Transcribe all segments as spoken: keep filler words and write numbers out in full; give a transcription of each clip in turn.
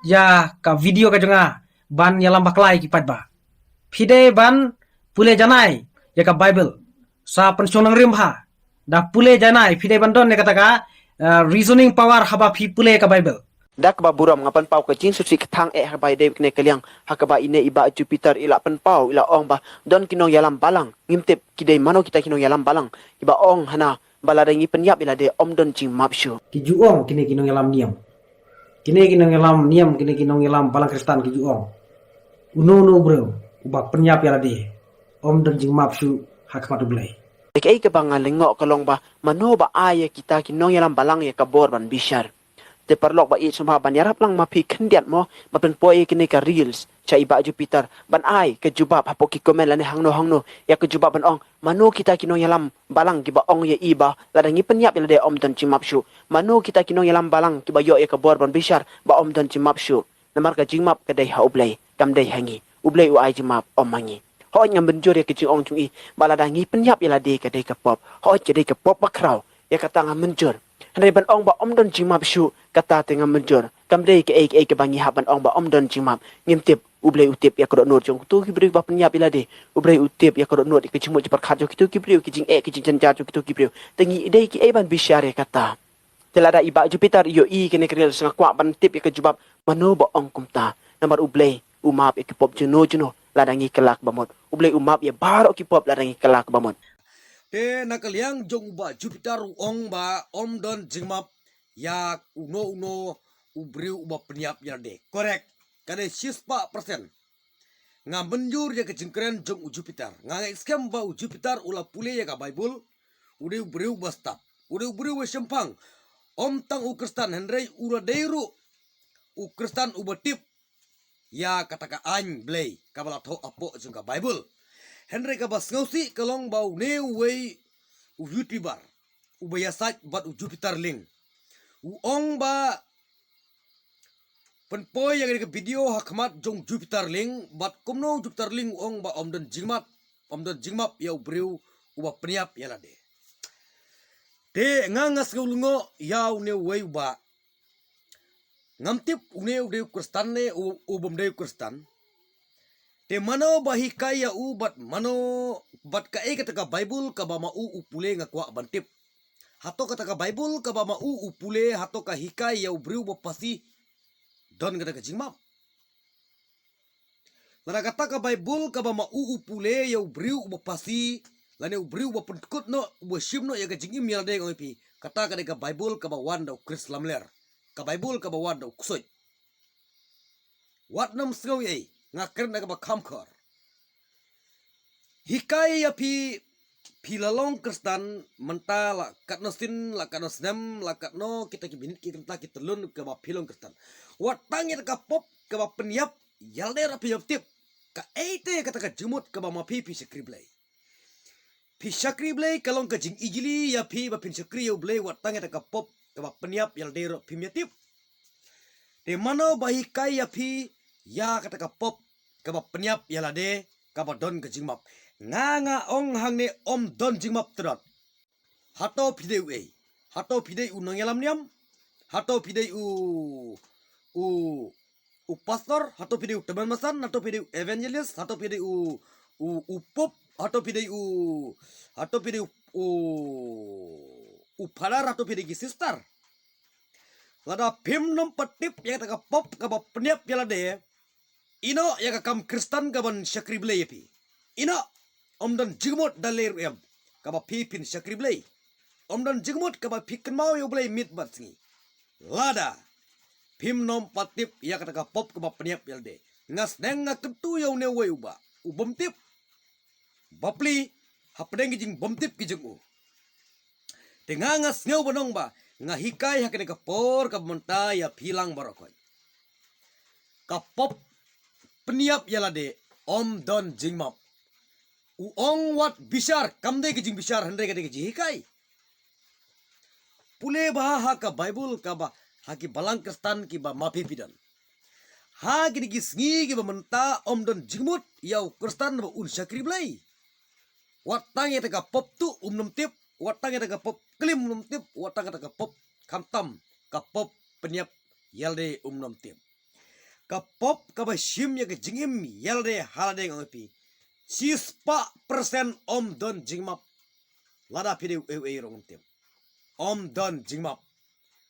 ïa ka video ka jong nga ban ïalam bakla ïa ki paidbah. Phi dei ban pule janai ïa ka Bible. Sa pynshong nongrim bha. Da pule janai phi dei ban don ïa kata ka, uh, reasoning power haba phi pule ka Bible. Da kaba burom nga pynpaw ka jingsngewsih ka thang eh haba ïadei bad kane ka liang, ha kaba ine i Bah Jupiter i la pynpaw, i la ong ba don ki nongïalam balang. Ngim tip ki dei mano kita ki nongïalam balang kiba ong hana ba lada ngi pynïap ïa lade ym don jingmap shuh. Ki ju ong kine ki nongïalam niam. Kine ki nongïalam niam, kine ki nongïalam balang Khristan ki ju ong, uno uno u briew uba pynïap ïa lade ym don jingmap shuh ha khmat U Blei. Te kaei kaba nga lyngngoh ka long ba mano ba ai ïa kita ki nongïalam balang ïa ka bor ban bishar. Te paralok ba ïeit sngewbha ban ïarap lang ma phi khyndiat mo, ba pynpoi ïa kine ka reels sha i Bah Jupiter ban ai ka jubab hapoh ki comment lane hangno hangno, ïa ka jubab ban ong mano kita ki nongïalam balang kiba ong ïa i ba lada ngi pynïap ïa lade ym don jingmap shuh. Mano kita ki nongïalam balang kiba ïoh ïa ka bor ban bishar ba ym don jingmap shuh. Namar ka jingmap ka dei ha U Blei, kam dei ha ngi. U Blei u ai jingmap, ym ha ngi. Hooid, ngam mynjur ïa ka jingong jong i ba lada ngi pynïap ïa lade ka dei ka pop. Hooid, ka dei ka pop bakhraw. Ïa kata ngam mynjur. Hynrei ban ong ba ym don jingmap shuh, kata te ngam mynjur. Kam dei kaei kaei kaba ngi hap ban ong ba ym don jingmap. Ngim tip, U Blei u tip ïa ka dohnud jong kito ki briew ba pynïap ïa lade. U Blei u tip ïa ka dohnud, ïa ka jingmut jingpyrkhat jong kito ki briew, ki jingeh, ki jingjynjar jong kito ki briew. Te ngi dei kiei ban bishar ïa kata. Te lada i Bah Jupiter i ïohi ïa kane ka reels, nga kwah ban tip ïa ka jubab mano ba ong kumta. Namar U Blei u map ïa ki pop jong no jong no lada ngi kylla kaba mut. U Blei u map ïa baroh ki pop lada ngi kylla kaba mut. Te na ka liang jong u Bah Jupiter u ong ba ym don jingmap ïa uno uno u briew uba pynïap ïa lade. Correct. Ka dei shispah percent. Nga mynjur ïa ka jingkren jong u Jupiter. Nga ngeit skhem ba u Jupiter u la pule ïa ka Bible. U dei u briew uba stad. U dei u briew uba shemphang. Ym tang u Khristan hynrei u la dei ruh u Khristan uba tip ïa kata ka aiñ Blei kaba la thoh hapoh jong ka Bible. Hynrei kaba sngewsih ka long ba une uwei u YouTuber uba ïasaid bad u Jupiter Ling u ong ba pynpoi ïa kane ka video ha khmat jong Jupiter Ling, bad kumno Jupiter Ling u ong ba ym don jingmap, ym don jingmap ïa u briew uba pynïap ïa lade. Te nga nga sngew lyngngoh ïa une uwei u bah. Ngam tip une u dei u Khristan ne u, u bym dei u Khristan. Te mano ba hikai ïa u bad mano, bad kaei kata ka Bible kaba ma u u pule nga kwah ban tip. Hato kata ka Bible kaba ma u u pule, hato ka hikai ïa u briew ba phasi don kata ka jingmap? Lada kata ka Bible kaba ma u u pule ïa u briew uba phasi, lane u briew uba pynkut noh, uba shim noh ïa ka jingim ïa lade, nga ong ïa phi, kata ka dei ka Bible kaba wan da u Khrist lamler. Ka Bible kaba wan da u ksuid. Wat nym sngew ei, nga kren da kaba kham khor. Hikai ïa phi, phi la long Khristan mynta la katno sien, la katno snem, la katno kita ki minit, ki kynta, ki tyllun kaba phi long Khristan. Wat tang ïa ka pop kaba pynïap ïa lade ruh phi ym tip. Kaei te kata ka jingmut kaba ma phi phi shakri Blei? Phi shakri Blei, ka long ka jingijli ïa phi ba phin shakri ïa u Blei wat tang ïa kata ka pop kaba pynïap ïa lade ruh phim ïa tip. Te mano ba hikai ïa phi ïa kata ka pop kaba pynïap ïa lade kaba don ka jingmap? Nga nga ong hangne ym don jingmap tyrot. Hato phi dei u ei? Hato phi dei u nongïalam niam? Hato phi dei u, u, u pastor? Hato phi dei u tymmen basan? Hato phi dei u evangelist? Hato phi dei u, u, u pope? Hato phi dei u, hato phi dei u, u, u father? Hato phi dei ki sister? Lada phim nym pat tip ïa kata ka pop kaba pynïap ïa lade, ïehnoh ïa ka kam Khristan kaban shakri Blei ïa phi. Ïehnoh, ym don jingmut da lei ruh em kaba phi phin shakri Blei. Ym don jingmut kaba phi kynmaw ïa u Blei miet bad sngi. Lada phim nym pat tip ïa kata ka pop kaba pynïap ïa lade. Nga sneng nga kyntu ïa une uwei u bah u bym tip. Bapli, hapdeng ki jingbymtip ki jong u. Te nga nga sngew ban ong ba nga hikai ha kane ka por kaba mynta ïa phi lang baroh khoit. Ka pop pynïap ïa lade ym don jingmap. U ong wat bishar, kam dei ka jingbishar hynrei ka dei ka jinghikai. Pule bha ha ka Bible kaba ha ki balang Khristan kiba ma phi phi don. Ha kine ki sngi kiba mynta ym don jingmut ïa u Khristan ba un shakri Blei. Wat tang ïa kata ka pop tuh um nym tip, wat tang ïa kata ka pop klim um nym tip, wat tang ïa kata ka pop khamtam, ka pop pynïap ïa lade um nym tip. Ka pop kaba shim ïa ka jingim ïalade halade, nga ong ïa phi, shispah percent ym don jingmap. Lada phi dei uei uei ruh, ngam tip, ym don jingmap.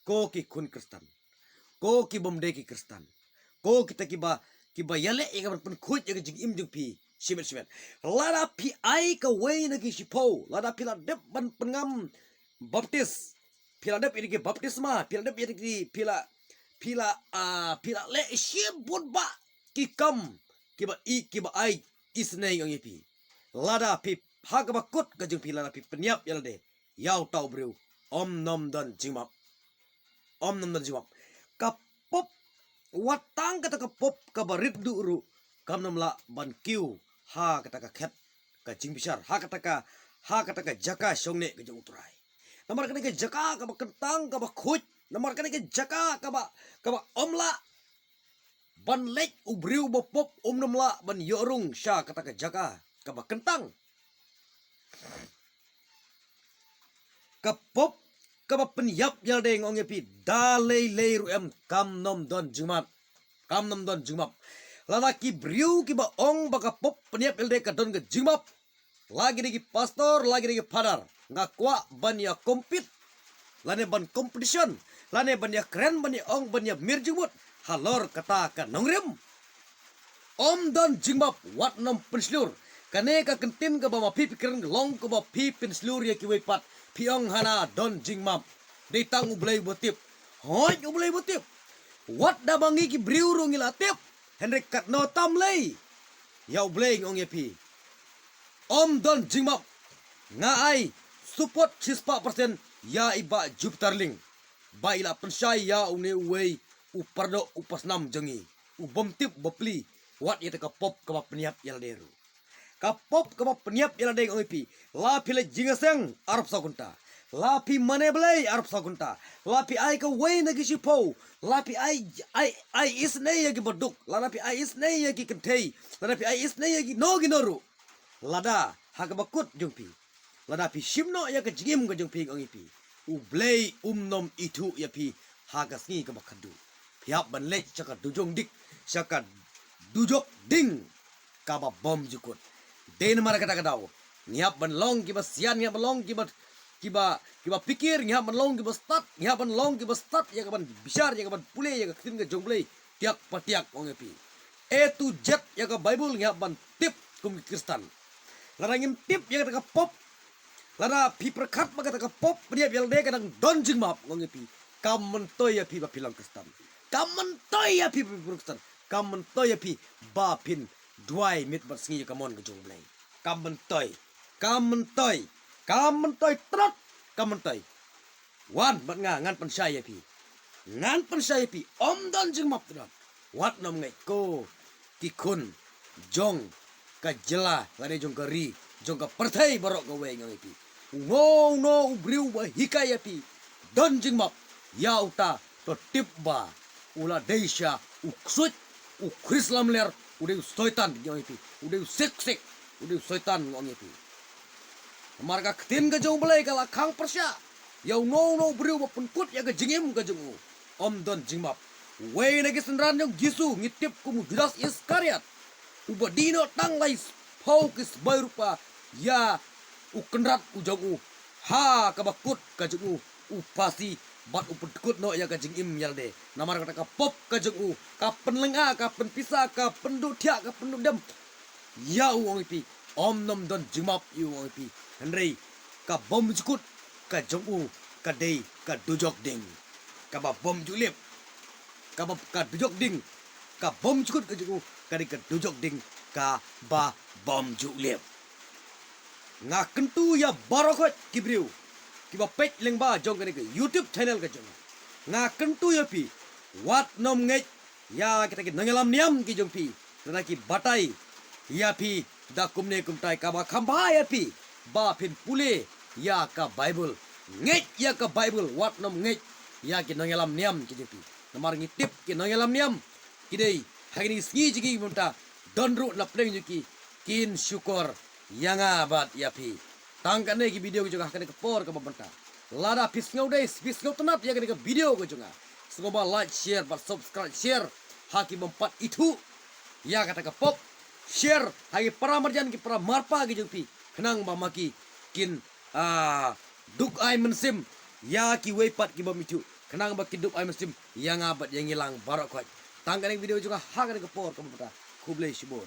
Ko ki khun Khristan, ko ki bym dei ki Khristan, ko kita kiba, kiba ïaleh ïa ka ban pynkhuid ïa ka jingim jong phi shimet shimet, lada phi ai kawei na ki shiphew, lada phi la dep ban pynngam baptis, phi la dep ïa ki baptisma, phi la dep ïa ki, phi la, phi la, ah, phi la leh shibun bah ki kam kiba i, kiba ai isynei, nga ong ïa phi. Lada phi, ha kaba kut ka jong phi, lada phi pynïap ïalade ïa uta u briew, ym nym don jingmap. Ym nym don jingmap. Ka pop, wat tang kata ka pop kaba rit duh ruh, kam nym lah ban kiew ha kata ka khet ka jingbishar, ha kata ka, ha kata ka jaka shongneh ka jong U Trai. Namar kane ka jaka kaba kyntang, kaba khuid, namar kane ka jaka kaba, kaba ym lah ban leit, u briew ba pop um nym lah ban ïoh rung sha kata ka jaka kaba kyntang. Ka pop kaba pynïap ïalade, nga ong ïa phi, da lei lei ruh em, kam nym don jingmap. Kam nym don jingmap. Lada ki briew kiba ong ba ka pop pynïap ïalade ka don ka jingmap, la ki dei ki pastor, la ki dei ki father, nga kwah ban ïa compete, lane ban competition, lane ban ïa kren, ban ïa ong, ban ïa mir jingmut halor kata ka nongrim. Ym don jingmap, wat nym pynshlur. Kane ka kyntien kaba ma phi phi kren ka long kaba phi pynshlur ïa kiwei pat. Phi ong hana don jingmap, dei tang U Blei uba tip. Hooid, U Blei uba tip. Wat da ba ngi ki briew ruh ngi la tip, hynrei katno tam lei ïa U Blei, nga ong ïa phi. Ym don jingmap. Nga ai support shispah percent ïa i Bah Jupiter Lyng ba i la pynshai ïa une uwei u pardoh u pasnam jong ngi, u bym tip bapli wat ïa kata ka pop kaba pynïap ïalade ruh. Ka pop kaba pynïap ïalade, nga ong ïa phi, la phi leit jingïaseng arphew saw kynta, la phi mane Blei arphew saw kynta, la phi ai kawei na ki shiphew, la phi ai, ai, ai isynei ïa ki baduk, lada phi ai isynei ïa ki kynthei, lada phi ai isynei ïa kino kino ruh, lada ha kaba kut jong phi, lada phi shim noh ïa ka jingim ka jong phi, nga ong ïa phi, U Blei um nym ithuh ïa phi ha ka sngi kaba khatduh. Phi hap ban leit sha ka dujok dik, sha ka dujok ding kaba bym ju kut. Dei namar kata ka daw ngi hap ban long kiba sian, ngi hap ban long kiba, kiba, kiba phikir, ngi hap ban long kiba stad, ngi hap ban long kiba stad ïa ka ban bishar, ïa ka ban pule ïa ka ktien ka jong U Blei tiak pa tiak, nga ong ïa phi. A to Z ïa ka Baibl ngi hap ban tip kum ki Khristan. Lada ngim tip ïa kata ka pop, lada phi pyrkhat ba kata ka pop pynïap ïalade ka dang don jingmap, nga ong ïa phi, kam myntoi ïa phi ba phi long Khristan. Kam myntoi ïa phi ba phi long Khristan. Kam myntoi ïa phi ba phin duwai miet bad sngi ïa ka mon ka jong U Blei. Kam myntoi. Kam myntoi. Kam myntoi, trot. Kam myntoi. Wan bad nga, ngan pynshai ïa phi. Ngan pynshai ïa phi, ym don jingmap te don. Wat nym ngeit ko ki khun jong ka jylla lane jong ka ri, jong ka pyrthei baroh kawei, nga ong ïa phi. Uno uno u briew ba hikai ïa phi, don jingmap ïa uta, to tip ba u la dei sha u ksuid, u khrislamler, u dei u soitan, nga ong ïa phi. U dei u siksik, u dei u soitan, nga ong ïa phi. Namar ka ktien ka jong U Blei ka la khang pyrshah ïa uno uno u briew ba pynkut ïa ka jingim ka jong u, ym don jingmap. Uwei na ki synran jong U Jisu ngi tip kum u Judas Iskariot, uba die noh tang laiphew ki sbai rupa ïa u kynrad u jong u, ha kaba kut ka jong u, u phasi bad u pynkut noh ïa ka jingim ïalade. Namar kata ka pop ka jong u ka pynlynga, ka pynpisa, ka pynduh thiah, ka pynduh dem ïa u, ong ïa phi. Ym nym don jingmap ïa u, ong ïa phi. Hynrei ka bymjukut ka jong u ka dei ka dujok ding kaba bymjuh lip. Kaba, ka dujok ding, ka bymjukut ka jong u ka dei ka dujok ding kaba bymjuh lip. Nga kyntu ïa baroh khoit ki briew kiba peit lyngba jong kane ka YouTube channel ka jong nga. Nga kyntu ïa phi, wat nym ngeit ïa kita ki nongïalam niam ki jong phi, lada ki batai ïa phi da kumne kumtai, kaba kham bha ïa phi ba phin pule ïa ka Baibl. Ngeit ïa ka Baibl, wat nym ngeit ïa ki nongïalam niam ki jong phi. Namar ngi tip ki nongïalam niam ki dei ha kine ki sngi jong ngi mynta, don ruh na pdeng jong ki kin shukor ïa nga bad ïa phi. Tang kane ki video ki jong nga ha kane ka por kaba mynta. Lada phi sngewdei, phi sngewtynnat ïa kane ka video ka jong nga, sngewbha like, share bad subscribe, share ha ki bym pat ithuh ïa kata ka pop. Share ha ki para marjan, ki para marpa ki jong phi, khnang ba ma ki kin, ah, duk ai mynsiem ïa kiwei pat ki bym ithuh, khnang ba kin duk ai mynsiem ïa nga bad ïa ngi lang baroh khoit. Tang kane ka video jong nga ha kane ka por, kaba mynta, khublei shibun.